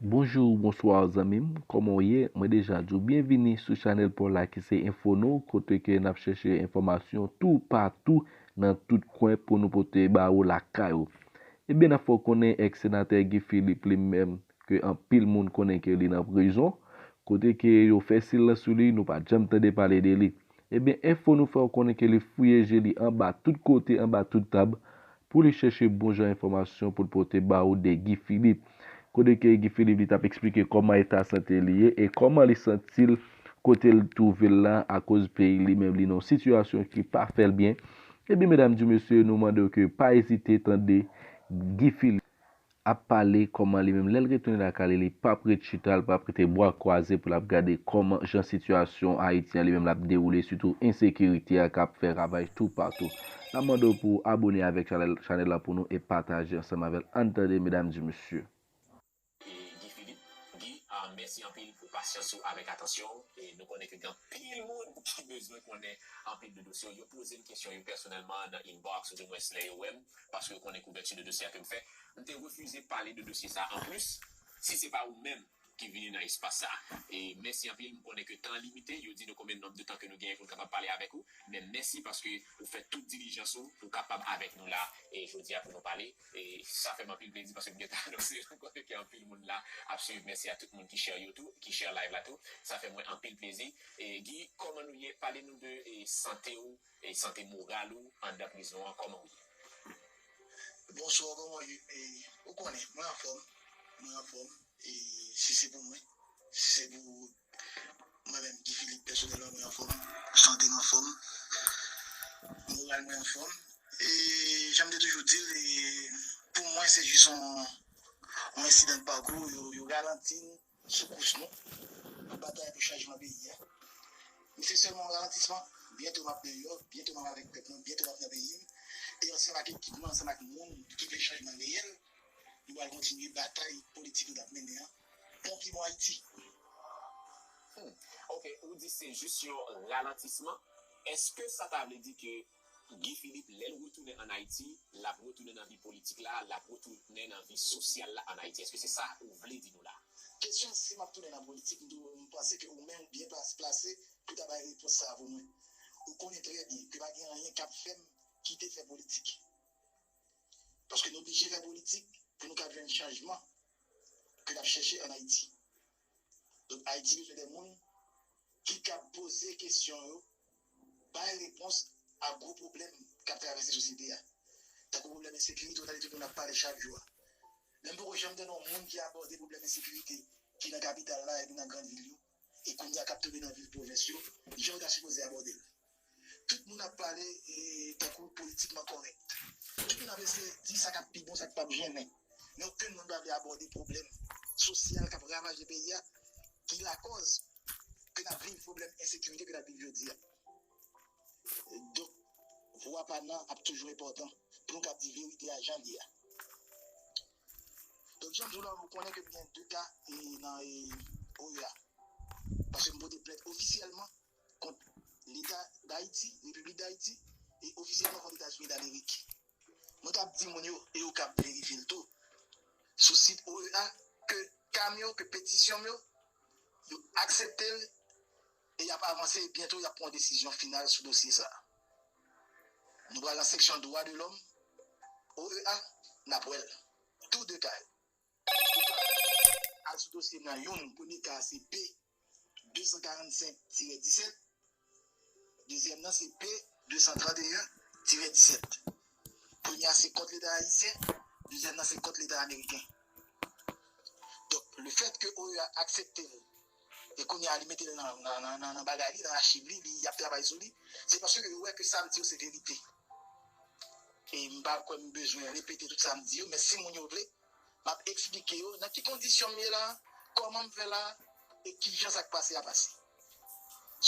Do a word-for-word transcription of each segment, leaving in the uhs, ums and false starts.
Bonjou, bonswa zanmi m, kòman w ye? Mwen deja di w byenvini sou chanèl pa w la ki se Enfonou, kote ke n ap chèche enfòmasyon toupatou nan tout kwen pou nou pote ba ou lakay ou. Ebyen, n ap fè w konnen èks senatè Guy Philippe li menm ke anpil moun konnen ke li nan prizon, kote ke yo fè silans sou li, nou pa t janm tande pale de li. Ebyen, Enfonou fè w konnen ke li fouye je li anba tout kote, anba tout tab, pou li chèche bon jan enfòmasyon pou l pote ba ou de Guy Philippe. Kote ke Guy Philippe li t ap eksplike kòman eta sante li ye e kòman li santi l kote l twouve l la, akoz peyi li menm li nan yon sitiyasyon ki pa fè l byen. Ebyen, medam di mesye, nou mande w ke pa ezite tande Guy Philippe ap pale kòman li menm, lè l retounen lakay li, li p ap ret chita, li p ap rete bra kwaze pou l ap gade kòman jan sitiyasyon Ayiti an li menm l ap dewoule, sitou ensekirite a k ap fè ravaj toupatou. N ap mande w pou w abone avèk chanèl, chanèl la pou nou e pataje ansanm avè l. Ann tande, medam di mesye. E Guy Philippe, Guy, ah, mèsi anpil pou pasyans ou avèk atansyon w. E nou konnen ke gen anpil moun ki bezwen konnen anpil de dosye w. Yo poze m kesyon yo pèsonèlman nan inbox, ou di mwen lè yo wè m, paske yo konnen kouvèti de dosye a ke m fè. M te refize pale de dosye sa a. Anplis, si se pa ou menm ki vini nan espas sa a. E mèsi anpil, m konnen ke tan an limite, yo di nou konbyen nonb de tan ke nou genyen pou n kapab pale avèk ou, men mèsi paske ou fè tout dilijans ou pou w kapab avèk nou la e jodi a pou nou pale. E sa fè m anpil plezi paske m gentan anonse, m konnen ke anpil moun la ap swiv. Mèsi a tout moun ki share yo tou, ki share live la tou. Sa fè mwen anpil plezi. E Guy, kòman nou ye? Pale nou de e, sante w, e, sante moral ou anndan prizon an, kòman w ye? Bonswa, kòman w ye? E, ou konnen, mwen anfòm. Mwen anfòm. E si se pou mwen, si se pou mwen menm, Guy Philippe, pèsonèlman, mwen anfòm. Sante m anfòm. Moral mwen anfòm. E jan m te toujou di l, e, pou mwen, se jis yon, yon ensidan de pakou, yo, yo ralanti n sou kous nou, pou batay pou chanjman peyi a. Men se sèlman yon ralantisman. Byento m ap deyò, byento m ap avèk pèp mwen, byento m ap nan peyi m. E ansanm ak ekip mwen, ansanm ak moun ki vle chanjman reyèl, nou pral kontinye batay politik nou t ap mennen an pou yon pi bon Ayiti. Hmm. Ok, ou di se jis yon ralantisman. Èske sa ta vle di ke Guy Philippe, lè l retounen ann Ayiti, l ap retounen nan vi politik la, l ap retounen nan vi sosyal la ann Ayiti? Èske se sa ou vle di nou la? Kesyon si m ap tounen nan politik, m panse ke ou menm ou byen plase pou ta bay repons sa a pou mwen. Ou konnen trè byen ke pa gen anyen k ap fè m kite fè politik. Paske n oblije fè politik pou nou ka jwenn chanjman ke n ap chèche ann Ayiti. Donk, Ayiti bezwen de moun ki kab poze kesyon yo, bay repons a gwo pwoblèm k ap travèse sosyete a. Tankou pwoblèm ensekirite, w tande tout moun ap pale chak jou a. Men m poko janm tande yon moun ki abòde pwoblèm ensekirite ki nan kapital la epi nan grann vil yo, e kounye a k ap tonbe nan vil pwovens yo, jan yo ta sipoze abòde l. Tout moun ap pale e, tankou politikman kòrèk. Tout moun ap eseye di sa k ap pi bon, sa k p ap jennen. Men okenn moun pa vle abòde pwoblèm sosyal k ap ravaje peyi a, ki lakòz ke n ap viv pwoblèm ensekirite ke n ap viv jodi a. Donk, vwa pa n nan ap toujou enpòtan pou nou kab di verite a jan l ye a. Donk, jan m di w la, ou konnen ke m gen de ka e, nan e, O E A. Paske m pote plent ofisyèlman kont Leta Dayiti, Repiblik Dayiti, e ofisyèlman kont Etazini Damerik. Mwen kab di moun yo, e yo kab verifye l tou, sou sit O E A, ke ka m yo, ke petisyon m yo, yo aksepte l e y ap avanse, e byento y ap pran yon desizyon final sou dosye sa a. Nou pral nan seksyon dwa de lòm, O E A, n ap wè l. Tou de ka yo. Al sou dosye m nan, youn, premye ka a se P de san karannsenk tirè disèt, dezyèm nan se P de san tranteyen tirè disèt. Premye a se kont Leta ayisyen, dezyèm nan se kont Leta ameriken. Donk, lefèt ke O E A aksepte l, e kounye a li mete l nan, nan, nan, nan, nan bagay li, nan achiv li, li, y ap travay sou li, se paske yo wè ke sa m di yo se verite. E m pa kwè m bezwen repete tout sa m di yo, men si moun yo vle, m ap eksplike yo nan ki kondisyon m ye la, kòman m fè la, e kijan sa k pase a pase.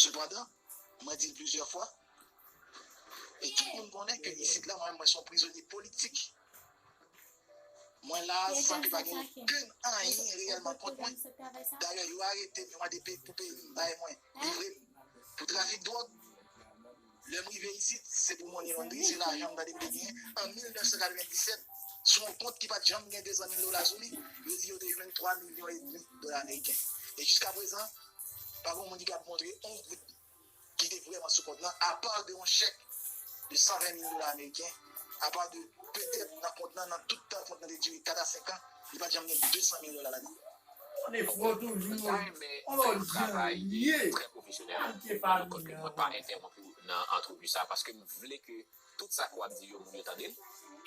Sepandan, mwen di l plizyè fwa, e tout moun konnen ke isit la, mwen, mwen se yon prizonye politik. Mwen la san ke pa gen okenn anyen reyèlman kont mwen. Dayè, yo arete m, yo mande pou peyi m bay mwen, livre m pou trafik dwòg. Lè m rive isit, se pou money laundry, se lajan m tande m te genyen an mil nèf san katrevenndisèt, sou yon kont ki pa t janm gen de san mil dola sou li. Yo di yo te jwenn twa milyon edmi dola ameriken. E jiska prezan, pa gen moun ki kab montre yon goud ki te vrèman sou kont lan, apa de yon chèk de san ven mil dola ameriken, apa de petèt nan kont lan, nan tout tan kont lan te dire kat a senk an, li pa t janm gen de san mil dola ladan l. Ou ta renmen fè yon travay trè pwofesyonèl, mwen konnen mwen pa entèwonp ou nan antrevi sa, paske m vle ke tout sa ke w ap di yo, moun yo tande l,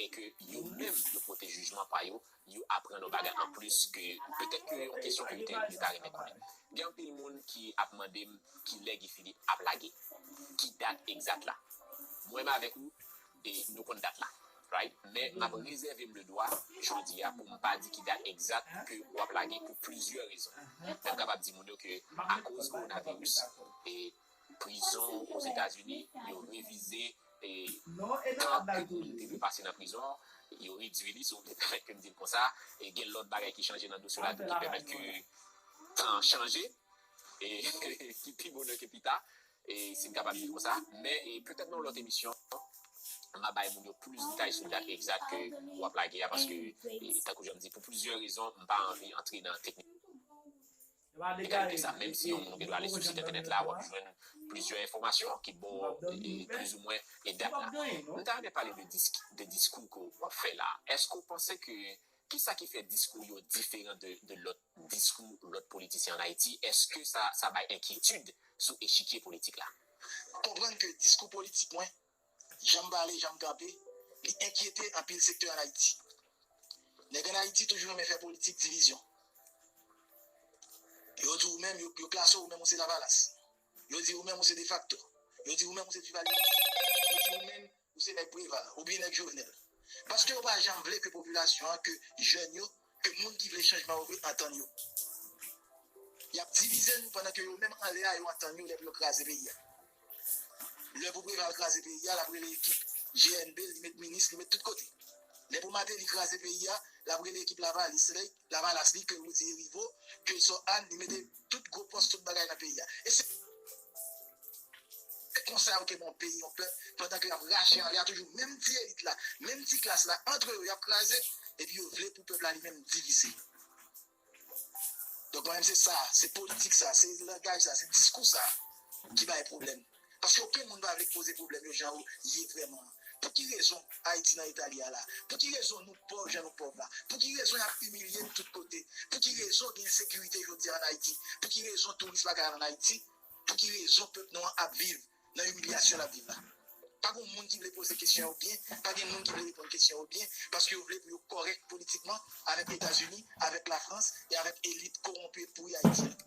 e ke yo menm yo pote jijman pa yo, yo aprann yon bagay anplis ke petèt ke yon kesyon ke yo te yo ta renmen konnen. Gen anpil moun ki ap mande m kilè Guy Philippe ap lage, ki dat egzat la. Mwen menm avèk ou, e nou konn dat la. Right? Men m ap rezève m le dwa jodi a pou m pa di ki dat egzat ke w ap lage pou plizyè rezon. Men m kapab di moun yo ke akoz kowonaviris, e prizon Ozetazini, yo revize e tan ke moun te dwe pase nan prizon, yo redui li, si w vle pèmèt ke m di l konsa, e gen lòt bagay ki chanje nan dosye la tou ki pèmèt ke tan chanje, e ki pi bonè ke pita, e si m kapab di l konsa. Men e petèt nan yon lòt emisyon, m a bay moun yo plis detay sou dat egzat ke w ap lage a, paske, e, tankou jan m di, pou plizyè rezon, m pa anvi antre nan teknik. Egalite sa, menm si yon moun gen dwa ale sou sit entènèt la, w ap jwenn plizyè enfòmasyon ki ba w, e, plizoumwen, e, dat la. M ta renmen pale de disk, de diskou ke w ap fè la. Èske w panse ke, kisa ki fè diskou yo diferan de, de lòt diskou lòt politisyen ann Ayiti? Èske sa, sa bay enkyetid sou echikye politik la? Konprann ke diskou politik mwen, jan m pale, jan m kanpe, li enkyete anpil sektè ann Ayiti. Nèg ann Ayiti toujou renmen fè politik divizyon. Yo di w menm, yo, yo klase w menm ou se Lavalas. Yo di w menm ou se defakto. Yo di w menm ou se Duvalier. Yo di w menm ou se nèg Preval oubyen nèg Jovenel. Paske yo pa janm vle ke popilasyon an, ke jèn yo, ke moun ki vle chanjman yo vre antann yo. Y ap divize nou pandan ke yo menm anlè a yo antann yo lè pou yo kraze peyi a. Lè pou Preval kraze peyi a, l ap rele ekip G N B, li met minis, li met tout kote. Lè pou Martelly kraze peyi a, l ap rele ekip Lavalis, Lavalas li, ke Roudy Hériveaux, ke Sò Ann, li mete tout gwo pòs, tout bagay nan peyi a. E se se konsa yo te bon peyi, yon pèp, pandan ke y ap rache anlè a toujou, menm ti elit la, menm ti klas la, antre yo, y ap kraze, epi yo vle pou pèp la li menm divize. Donk, mwen menm, se sa, se politik sa, se langaj sa, se diskou sa ki bay pwoblèm. Paske okenn moun pa vle poze pwoblèm yo jan yo ye vrèman an. Pou ki rezon Ayiti nan eta li a la? Pou ki rezon nou pòv jan nou pòv la? Pou ki rezon y ap imilye n tout kote? Pou ki rezon gen ensekirite jodi a ann Ayiti? Pou ki rezon touris pa ka al ann Ayiti? Pou ki rezon pèp nou an ap viv nan imilyasyon l ap viv la? Pa gen moun ki vle poze kesyon yo byen, pa gen moun ki vle reponn kesyon yo byen, paske yo vle pou yo kòrèk politikman avèk Etazini, avèk Lafrans e avèk elit kowonpi e pouri Ayiti an.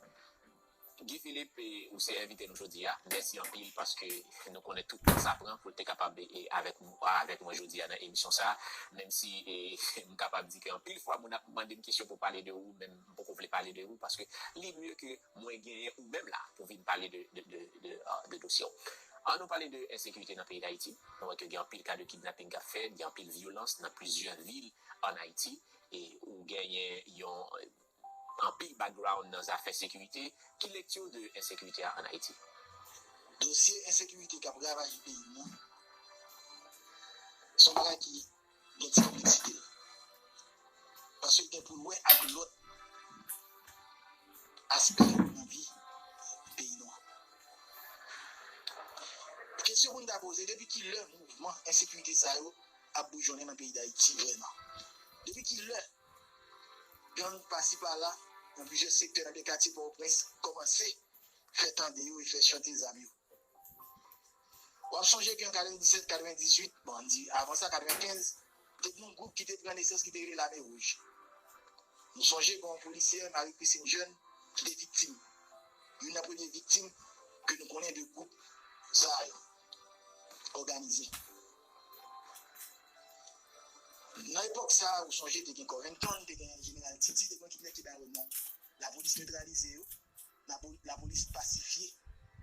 Guy Philippe, e, ou se envite nou jodi a. Mèsi anpil paske nou konnen tout tan sa pran pou l te kapab, e, avèk, avèk mwen jodi a nan emisyon sa. Menm si, e, m kapab di ke anpil fwa moun ap mande m kesyon pou pale de ou, men m poko vle pale de ou paske li mye ke mwen genyen ou menm la pou vin pale de, de, de, de, ah, de dosye w. An nou pale de ensekirite nan peyi Dayiti. Nou wè ke gen anpil ka de kidnaping k ap fèt, gen anpil vyolans nan plizyè vil ann Ayiti. E ou genyen yon anpil background nan zafè sekirite. Ki lekti w de ensekirite a ann Ayiti? Dosye ensekirite k ap ravaje peyi n nan, se yon bagay ki gen ti konpleksite l. Paske l gen pou l wè ak lòt aspè nan vi peyi nou an. Kesyon pou n ta poze, depi ki lè mouvman ensekirite sa yo ap boujonnen nan peyi Dayiti vrèman? Depi ki lè gang pasi pala nan plizyè sektè nan de katye Pòtoprens kòmanse fè tande yo e fè chante zam yo? W ap sonje ke an katrevendisèt, katrevendizuit, bon, n di avan sa, katrevenkenz, te gen yon gwoup ki te pran nesans ki te rele Lame Wouj. Nou sonje gen yon polisyè, Marie Christine Jeune, ki te viktim. Youn nan premye viktim ke nou konnen de gwoup sa yo òganize. Nan epòk sa a, ou sonje te gen Covington, te gen Jeneral Titi, te gen yon ekip nèg ki bay lòd nan lapolis netralize yo, lapo- lapolis pasifye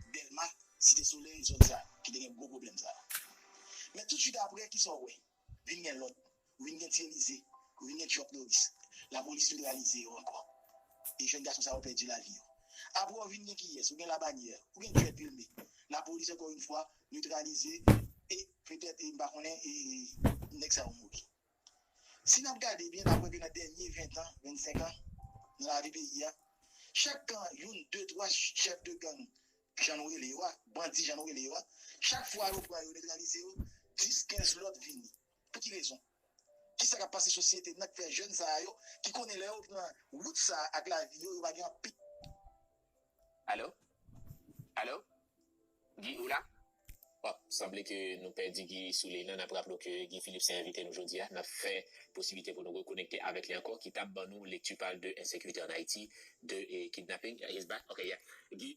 Dèlma, Site Solèy, zòn sa a, ki te gen gwo pwoblèm sa a. Men toutswit apre, kisa w wè? Vin gen lòt, vin gen Ti Elize, vin gen Chuck Norris. Lapolis netralize yo ankò. E jèn gason sa yo pèdi lavi yo. Apre w vin gen kiyès? Ou gen Labanyè, ou gen Djèd Vilmé. Lapolis ankò yon fwa netralize e petèt, e m pa konnen, e nèg sa yo mouri. Si n ap gade byen, n ap wè ke nan dènye ven tan, vennsenk an, nan lavi peyi a. Chak tan youn, de, twa chèf de gang, jan nou rele yo a, bandi jan nou rele yo a, chak fwa yo pran yo, netralize yo, dis, kenz lòt vini. Pou ki rezon? Kisa k ap pase sosyete n nan k fè jèn sa a yo, ki konnen lè yo pran wout sa a ak lavi yo, yo pa gen anpil. Alo? Alo? Guy, ou la? Bon, sanble ke nou pèdi Guy sou liy lan. N ap raple w ke Guy Philippe se envite nou jodi a. N ap fè posiblite pou nou rekonekte avèk li ankò, ki t ap ban nou lekti pa l de ensekirite ann Ayiti, de eh, kidnapping. He's back. Ok, yeah. Guy,